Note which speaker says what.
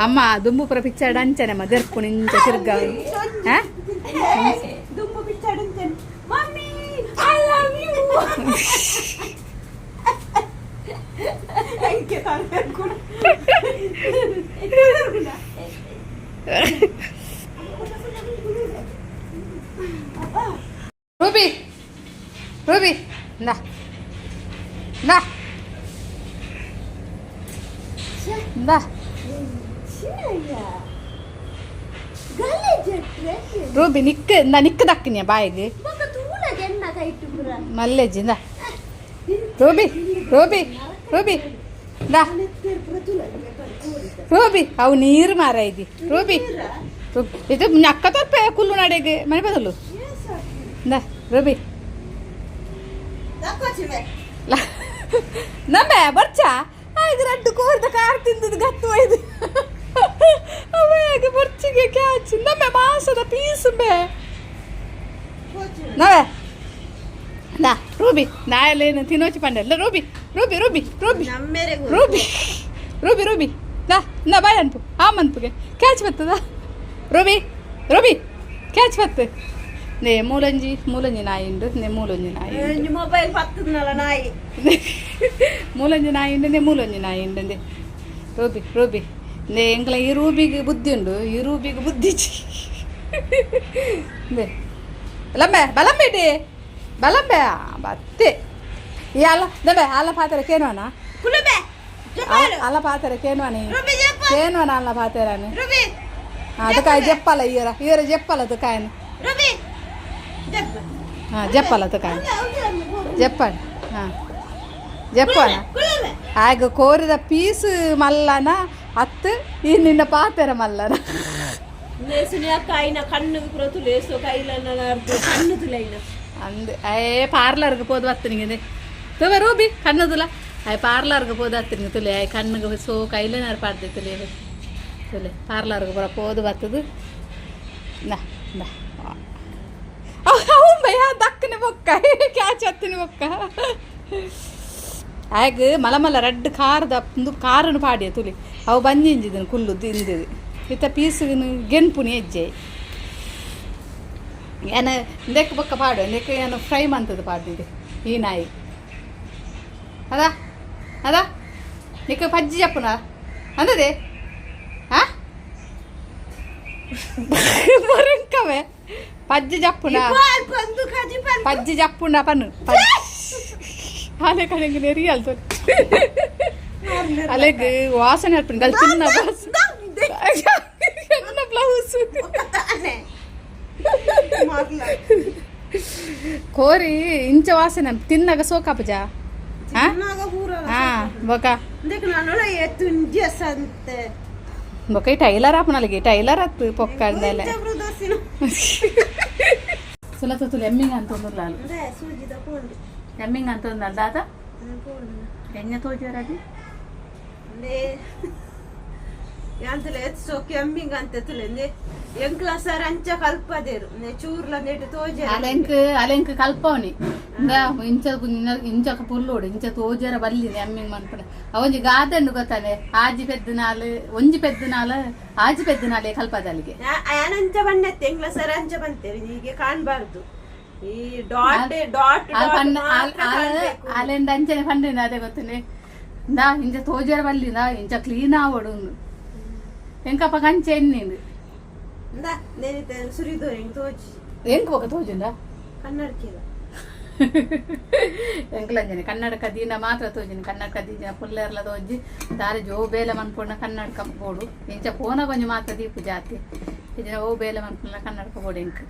Speaker 1: ಅಮ್ಮ ದುಂಬು ಪುರ ಪಿಚ್ಚರ್ಡ್ ಅಂಚನೆ ಅಮ್ಮ ದೆರ್ಪುನು ಇಂಚ ತಿರ್ಗಾವು ಆ.
Speaker 2: ದುಂಬು ಪಿಚ್ಚರ್ಡ್ ಅಂಚನೆ mummy, I love you. ಅಂಕೆ ತಲೆ.
Speaker 1: ರೂಬಿ, ರೂಬಿ, ಇಂದಾ ಇಂದಾ ಇಂದಾ. ರೂಬಿ, ನಿಕ್ ಇಂದ ನಿಕ್ ದಕ್ಕಿನಿಯ ಬಾಯಿಗೆ. ಮಲ್ಲೆಜ್ಜಿ. ಇಂದಾ ರೂಬಿ, ರೂಬಿ, ರೂಬಿ, ಇಂದಾ ರೂಬಿ. ಅವು ನೀರು ಮಾರ ಇದಿ. ರೂಬಿ, ರೂಬಿ, ಇದು ಅಕ್ಕ ತಪ್ಪೆ ಕುಲ್ಲು ನಡೆಗೆ ಮನೆ ಬದಲು. ಇಂದಾ ರೂಬಿ. ನಮ್ಮೆ ಬರ್ಚಾ ಆಯ್ತು. ರಡ್ಡು ಕೋರ್ದ ಕಾರ್ ತಿಂದದ್ದು ಗತ್ತು ಒಯ್ದು ಅವೇಗ ಬರ್ಚಿಗೆ ಕ್ಯಾಚ್. ನಮ್ಮೆ ಮಾಸದ ಪೀಸ್ ಬೇ ನವೇ. ನಾ Ruby, ನಾಯಲ್ಲೇನು ತಿನ್ನೋಚಿ ಪಂಡಲ್ಲ. Ruby, Ruby, Ruby, Ruby, Ruby, Ruby, Ruby, ನಾ ನಾ ಬಾಯ್ ಅನ್ಪು. ಆ ಮನ್ಪುಗೆ ಕ್ಯಾಚ್ ಬರ್ತದ. ರೂಬಿ, ರೂಬಿ, ಕ್ಯಾಚ್ ಬತ್ತು. ನೇ ಮೂಲಂಜಿ ಮೂಲಂಜಿ ನಾಯಿ ಉಂಡು. ನೇ ಮೂಲಂಜಿ ನಾಯಿ ಉಂಡು.
Speaker 2: ಮೊಬೈಲ್ ಪತ್ತದನಲ್ಲ ನಾಯಿ.
Speaker 1: ಮೂಲಂಜಿ ನಾಯಿ ಉಂಡು. ನೇ ಮೂಲಂಜಿ ನಾಯಿ ಉಂಡು. ರೂಬಿ, ರೂಬಿ, ನೇ ಎಂಕ್ಲ ಈ ರೂಬಿಗೆ ಬುದ್ಧಿ ಉಂಡು, ಈ ರೂಬಿಗೆ ಬುದ್ಧಿ ಇಜ್ಜಿ. ನೇ ಬಲಂಬೆ, ಬಲಂಬೆ ಡಿ, ಬಲಂಬೆ ಬತ್ತೆ. ಈ ಅಲ್ಲ ದಂಬೆ, ಅಲ್ಲ ಪಾತೆರ ಕೇನುವನ?
Speaker 2: ಕುಲುಬೆ.
Speaker 1: ಅಲ್ಲ ಪಾತೆರ ಕೇನುವನ?
Speaker 2: ರೂಬಿ, ಜಪ್ಪ.
Speaker 1: ಕೇನುವನ ಅಲ್ಲ ಪಾತೆರಾನೆ?
Speaker 2: ರೂಬಿ.
Speaker 1: ಅದಕ್ಕಾಯಿ ಜಪ್ಪಲ ಈರ ಈರ ಜಪ್ಪಲ ಅದಕ್ಕಾಯನ.
Speaker 2: ರೂಬಿ, ಜಪ್ಪ.
Speaker 1: ಹಾಂ, ಜಪ್ಪಲ ಅದಕ್ಕಾಯ ಜಪ್ಪಣ. ಹಾಂ, ಜಪ್ಪಣ.
Speaker 2: ಕುಲುಬೆ.
Speaker 1: ಆಗ ಕೋರಿದ ಪೀಸ್ ಮಲ್ಲನ ಅತ್ತು ಈ ನಿನ್ನ ಪಾತೆರ ಮಲ್ಲನ.
Speaker 2: ಸುನಿಯಕ್ಕ, ಐನ ಕಣ್ಣು ಪೂರ ತುಲೇಸು ಕೈಲನ್ನ ಕಣ್ಣು ತುಲೈನ.
Speaker 1: ಅಂದ್ ಅಯ್ಯೇ ಪಾರ್ಲರ್ಗೆ ಪೋದು ಬತ್ತನಿಗೆ ತುವೆ ರೂಬಿ ಕಣ್ಣುದುಲ. ಅಯ್ಯ ಪಾರ್ಲರ್ಗೆ ಪೋದು ಹತ್ತಿನಿಗೆ ತುಲೆ. ಅಯ್ಯ ಕಣ್ಣಿಗೆ ಸೋ ಕೈಲನಾರು ಪಾಡ್ದೆ ತುಲೆ ತುಲೆ. ಪಾರ್ಲರ್ಗೆ ಪೂರ ಪೋದು ಬತ್ತದು. ನಾ ನಾ ಅವು ಭಯ ದಕ್ಕನೆ ಬೊಕ್ಕ ಕ್ಯಾಚ್ ಹತ್ತಿನ ಬೊಕ್ಕ. ಆಗ ಮಲ ಮಲ್ಲ ರಡ್ಡ್ ಖಾರದ ಒಂದು ಕಾರನ್ನು ಪಾಡಿಯ ತುಲಿ. ಅವು ಬಂದಿಂಜಿದನು ಕುಲ್ಲು ತಿಂದಿದ್ದು. ಇತ್ತ ಪೀಸ್ ಗೆನ್ಪುನಿ ಹೆಜ್ಜೆ ಏನ ಇಂದಕ್ಕೆ ಬೊಕ್ಕ ಪಾಡು. ಇಂದಕ್ಕೆ ಏನು ಫ್ರೈ ಮಂತದ್ದು ಪಾಡ್ದಿದೆ ಈ ನಾಯಿ. ಅದಾ ಅದಾ ನಿಕ್ಕ ಪಜ್ಜಿ ಜಪ್ಪುನ ಅಂದದೆ. ಆ ಬರಂಕವೆ ಪಜ್ಜಿ ಜಪ್ಪುನ.
Speaker 2: ಬಂದು ಕಜಿ.
Speaker 1: ಪಜ್ಜಿ ಜಪ್ಪುಂಡ ಪನ್ನು ಆಲೆ ಕಡೆಗೆ ನೆರಿಯಲ್. ಅಲೆಗ್ ವಾಸನೆ ಅರ್ಪಣೆ ಗಲ್ ತಿನ್ನ ಎನ್ನ ಬ್ಲೌಸ್ ಕೋರಿ ಇಂಚ ವಾಸನೆ ತಿನ್ನಾಗ ಸೋಕಾಪಜ. ಹಾ, ಬೊಕ ಬೊಕ ಈ ಟೈಲರ್ ಆಪನಲ್ಲಿಗೆ ಟೈಲರ್ ಅತ್ತು ಪೊಕ್ಕಂದಲೆ. ಸುಲತ ತುಲು ಎಮ್ಮಿಂಗ್ ಅಂತ ಒಂದುಲ್ಲ. ಎಮ್ಮಿಂಗ್ ಅಂತ ಒಂದಲ್ಲ ದಾದ ಎಣ್ಣೆ ತೋಜರದಿ.
Speaker 2: ಯಾಂತಲೆ ಸೋಕೆ ಎಮ್ಮಿಂಗ್ ಅಂತ ತುಲೆ. ಎಂಕ್ಲ ಸರ್ ಅಂಚ ಕಲ್ಪದೇರು ಚೂರ್ಲ ನೆಟ್ಟು ತೋಜ.
Speaker 1: ಅಲೆಂಕ್ ಅಲೆಂಕ್ ಕಲ್ಪವನಿ. ಇಂದ ಇಂಚ ಇಂಚಕ ಪುಲ್ಲೋಡು ಇಂಚ ತೋಜರ ಬಲ್ಲಿದೆ ಎಮ್ಮಿಂಗ್ ಮನ್ಪುಣ. ಅವೊಂಜಿ ಗಾದೆಂಡು ಗೊತ್ತಾನೆ, ಆಜಿ ಪೆದ್ದು ನಾಲ್ ಒಂಜಿ ಪೆದ್ದು ನಾಲ್ ಆಜಿ ಪೆದ್ದು ನಾಲೆ ಕಲ್ಪದಲ್ಲಿಗೆ.
Speaker 2: ಅಂಚ ಬಣ್ಣತ್ತೆ ಎಂಕ್ಲ ಸರ್ ಅಂಚ ಬಂತೇವೆ ಹೀಗೆ ಕಾಣ್ಬಾರ್ದು ಈ ಡಾಟ್ ಡಾಟ್.
Speaker 1: ಅಲೆಂಡ ಅಂಚನೆ ಪಂಡಿನ ಅದೇ ಗೊತ್ತನೆ. ಇಂದಾ ಇಂಚ ತೋಜರ ಬಲ್ಲಿದ ಇಂಚ ಕ್ಲೀನ್ ಆವಡು. ಎಂಕಪ್ಪ ಕಂಚೆ ಎನ್ನಿಂದು.
Speaker 2: ಸುರಿದೋ ಎಂಗ್ ತೋಜಿ.
Speaker 1: ಎಂಕ್ ಬೊಕ ತೋಜುಂಡ?
Speaker 2: ಕನ್ನಡಕಿದ.
Speaker 1: ಎಂಕ್ಲಂಜನೆ ಕನ್ನಡಕ ದೀನ ಮಾತ್ರ ತೋಜಿನಿ. ಕನ್ನಡಕ ದೀನ ಪುಲ್ಲೆರ್ಲ ತೋಜಿ ದಾರೆ ಜೋ ಬೇಲೆ ಮನ್ಪುಂಡ ಕನ್ನಡಕ ಬೋಡು. ಇಂಚ ಪೋನ ಕೊಂಜಿ ಮಾತ್ರ ದೀಪು ಜಾತಿ ಇಜಿನ ಓ ಬೇಲೆ ಮನ್ಪುಂಡ ಕನ್ನಡಕ ಬೋಡು ಎಂಕ್.